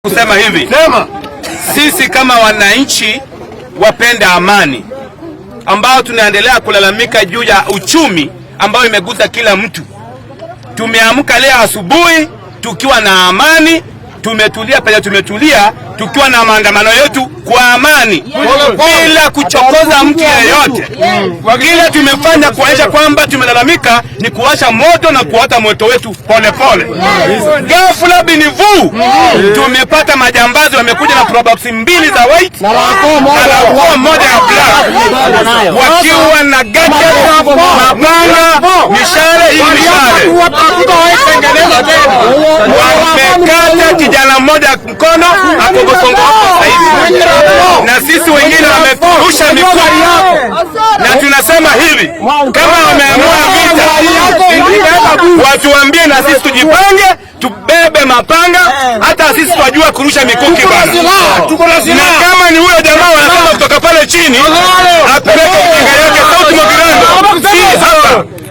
Kusema hivi, sisi kama wananchi wapenda amani ambao tunaendelea kulalamika juu ya uchumi ambayo imegusa kila mtu, tumeamka leo asubuhi tukiwa na amani, tumetulia penye tumetulia, tukiwa na maandamano yetu kwa amani bila kuchokoza mtu yeyote. Kile tumefanya kuonyesha kwamba tumelalamika ni kuwasha moto na kuota moto wetu polepole. Ghafla bin vuu tumepata majambazi wamekuja na probox mbili za white na RAV4 moja ya black, wakiwa na gadget, mapanga, mishale, hii mishale wamekata kijana mmoja mkono, ako Bosongo hapo saizi, na sisi wengine wameturusha mikuki, na tunasema hivi, kama wameamua vita, watuambie na sisi tujipange, tubebe mapanga, hata sisi twajua kurusha mikuki bana. Na kama ni huyo jamaa